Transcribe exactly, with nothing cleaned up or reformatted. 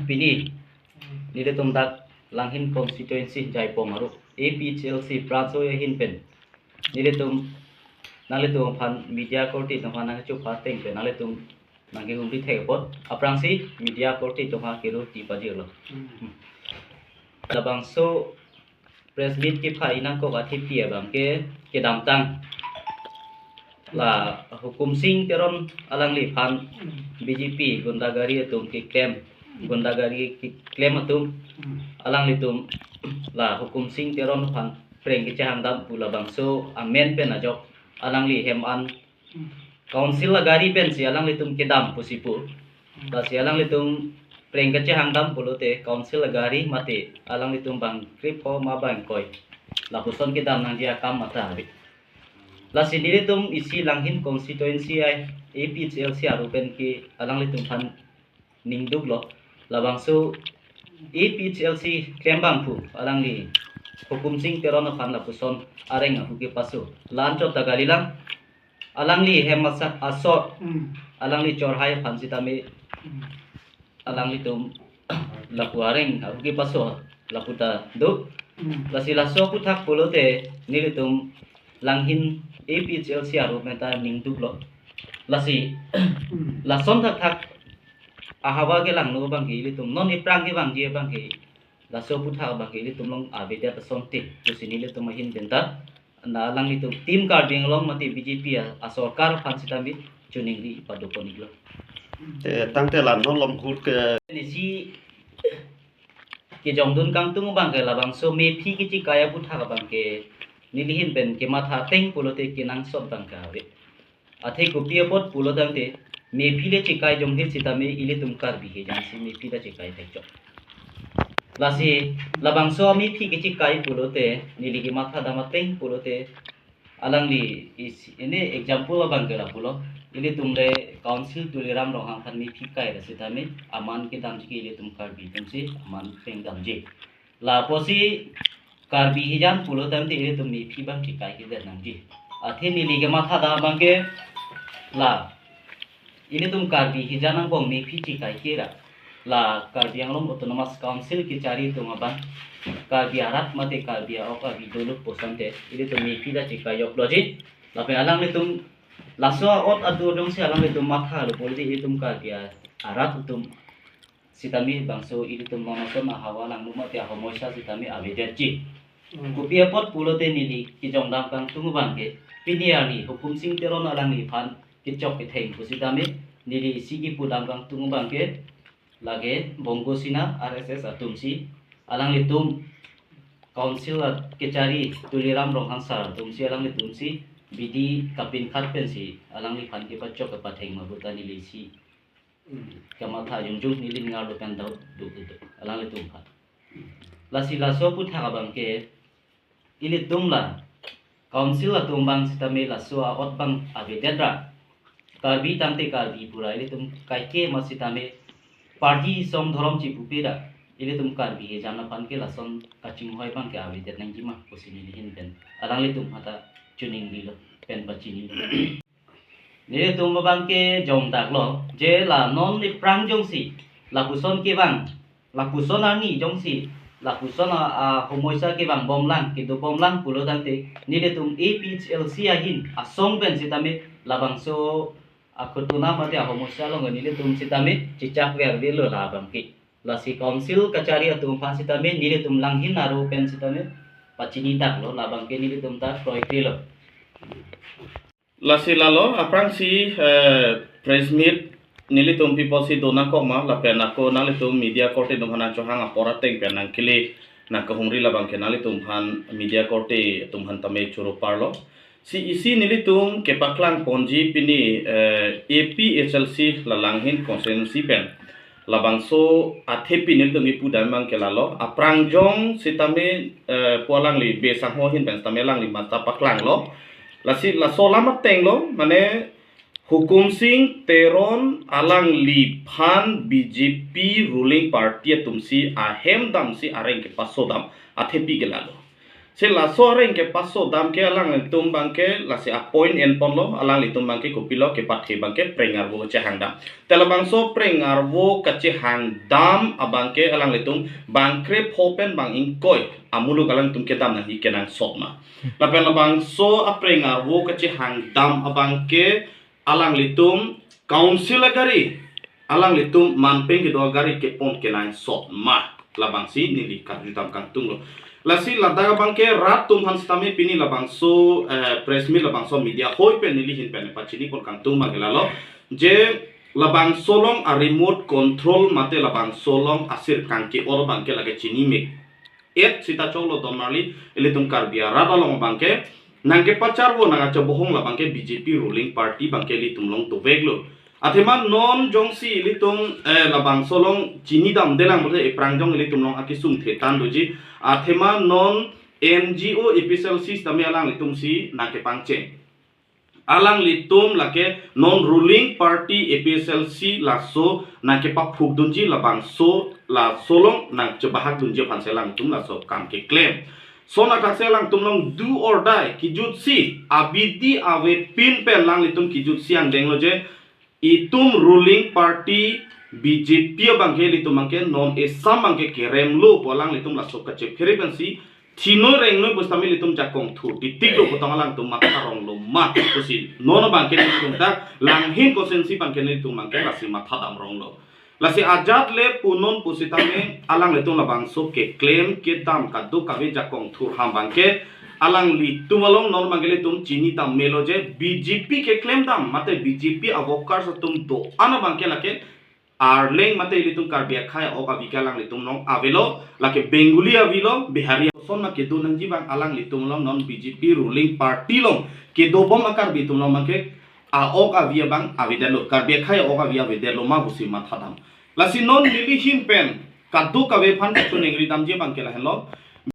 Pini nelitum dak Langhin constituency Jaipong aru A P H L C branch ahin pen nelitum nanglitum aphan media korte atum aphan nangchupha ateng pen nanglitum nangkehumri thek apot aphrangsi media korte atum aphan kero ti pajirlo. Labangso press meet kepha inangkok athepi abang ke kedamtang la Hukum Sing Teron alangliphan B J P gundagari atum keklem, gundagari keklem atum alanglitum la Hukum Sing Teron aphan preng kechehangdam pu labangso amen pen ajok alangli hem an council agari pensi alanglitum kedam pusi pu. Lasi alanglitum preng kechehangdam pulote council agari mate alanglitum bang krip ho ma bang koi lapuson kedam nangji akam matha ave. Lasi nelitum isi Langhin constituency ai A P H L C aru pen ke alanglitum aphan ningduklo. Labangso A P H L C klembangphu alangli Hukum Sing Teron aphan lapuson areng ahu kepaso. La-anchot ta kalilang. Alangli hem asak asor, alangli chorhai aphan sitame alanglitum lapu areng ahu kepaso lapu ta do. Lasi laso aphuthak pulote nelitum Langhin A P H L C aru pen ta ningduklo. Lasi lason thakthak ahavar kelangno abang ke ilitum non iphrang kevangji abang ke laso aphuthak abang ke ilitum along avedet asonte pusi nelitum ahin pen ta na alanglitum Team Karbi Anglong mate B J P a, asorkar aphan sitame choningri padopon iklo. Eh, tangte la non lom hur ke nisi kejongdun kangtung abang ke labangso mephi kechikai aphuthak abang ke neli ahin pen kematha ateng pulote kenangsot abang ke ave. Athe kopi apot pulo tangte mephi le chikai jonghit sitame ilitum Karbi hijan si mephi le chikai thekchok. Lasi labangso amephi kechikai pulote neli kematha dam ateng pulote alangli is ini example abang ke lapulo, ilitum le Council Tuliram Ronghang aphan mephi kai ra sitame aman kedamji ke ilitum Karbi atumsi aman peng damji. Lapusi Karbi hijan pulo tangte ilitum mephi abang chikai kedet nangji. Athe neli kematha dam abang ke la ilitum Karbi hijan angbong mephi chikai ke ra la Karbi Anglong Autonomous Council kechari atum abang Karbi arat mate Karbi a-ok Karbi doluk pusonte ilitum mephi ta chikai jokloji. Lapen alanglitum laso a-ot adur jongsi alanglitum mathalo pulote ilitum Karbi arat atum sitame bangso ilitum non ason ahavar langno mate ahomoisa sitame avedetji. Kopi apot pulote neli kejongdam kangtung abang ke pini arni Hukum Sing Teron alangliphan kechok ketheng pusitame neli isi kepudam kangtung abang ke lake Bongo Sena R S S atumsi alanglitum Council a kechari Tuliram Ronghang sir atumsi alanglitumsi bidi kapinkhat pensi alangliphan kepachok kepatheng ma pu ta neli isi kematha jongjong neli ngarlo kan dau duk duk alanglitum aphan. Lasi laso aphuthak abang ke ilitum la Council atum abang sitame laso a-ot abang avedet ra Karbi tangte Karbi pura ilitum kaike ma sitame party song dhorom chipupe ra ilitum Karbi hijan aphan ke lason kachinghoi abang ke avedet nangji ma pusi neli ahin pen alanglitum aphan ta choningrilo pen pachinilo. Nelitum abang ke jongdaklo je la non iphrang jongsi lapuson kevang, lapuson arni jongsi lapuson a, ahomoisa kevang bomlang kedo bomlang pulo tangte nelitum A P H L C ahin asong pen sitame labangso akutuna mate ahomoisa along nelitum sitame chichak vervelo labang ke. Lasi Council kachari atum aphan sitame nelitum Langhin aru pen sitame pachinitaklo labang ke nelitum ta kroikrelo. Lasi lalo aphrangsi eh, press meet nelitum pi apotsi do nangkok ma lapen ako nanglitum media korte atum aphan nangchohang apor ateng pen nangkele nangkehumri labang ke nanglitum aphan media korte atum aphan tame choro parlo. Si isi nelitum kepaklang ponji pini eh, A P H L C la Langhin constituency pen labangso athepi nelitum kepudam abang ke lalo aphrang jong sitame eh, pu alangli be sangho ahin pen sitame alangli mata paklanglo. Lasi laso alam atenglo mane Hukum Sing Teron alangliphan B J P ruling party atumsi ahem damsi areng kepaso dam athepi ke lalo. Si laso areng kepaso dam ke alanglitum abangke lasi apoint enponlo, alanglitum abangke kopilo kepathe abangke preng arvo kachehang dam. Te labangso preng arvo kachehang dam abangke alanglitum bang krepho pen bang ingkoi amuluk alanglitum kedam nangji kenangsot ma. Lapen labangso apreng arvo kachehang dam abangke alanglitum council agari, alanglitum manpeng kedo agari kepon kenangsot ma. Labangsi neli karjudam kangtunglo. Lasi ladak abangke rat atum aphan sitame pini labangso, eh, press meet labangso media hoi pen neli ahin pen pachinipon kangtung abangke lalo. Je labangso along a-remote control mate labangso along asirkang ke-ol abangke lake chinimek et sita choklo don marli ilitum Karbi arat along abangke nangkepacharvo nangkachabohong labangke B J P ruling party abangke ilitum along doveklo. Athema non jongsi ilitum, eh, labangso along chinidamdelang bote eprangjong ilitum along akesung thetan doji. Athema non N G O A P H L C sitame alanglitumsi nangkepangcheng. Alanglitum lake non ruling party A P H L C laso nangkepaphukdunji labangso laso along nangchebahakdunji aphansi alanglitum laso kam keklem. Lason athaksi alangtum along do or die kejutsi abidi avepin pen alanglitum kejutsi angdenglo je itum ruling party B J P abangke ilitum abangke non esam abangke keremlo pu alanglitum laso kachephere pensi thinoi rengnoi pusitame ilitum jakong thur titiklo putong alangtum matha ronglo ma pusi non abangke ilitum ta Langhin constituency abangke ilitum abangke lasi matha dam ronglo. Lasi ajat le punon pusitame alanglitum labangso keklem kedam kadokave jakong thur ham abangke alanglitum along non abangke ilitum chinidam melo je B J P keklem dam mate B J P a-workers atum do-an abangke lake Arleng mate ilitum Karbi akhei a-ok avi ke alanglitum along avelo, lake Bengali avelo, Bihari ason ma kedo nangji abang alanglitum along non B J P ruling party along kedobom a-Karbi atum along abangke a-ok avi abang avedetlo, Karbi akhei a-ok avi avedetlo ma pusi matha dam. Lasi non neli ahin pen kadokave aphan kachoningri damji abangke lahenlo.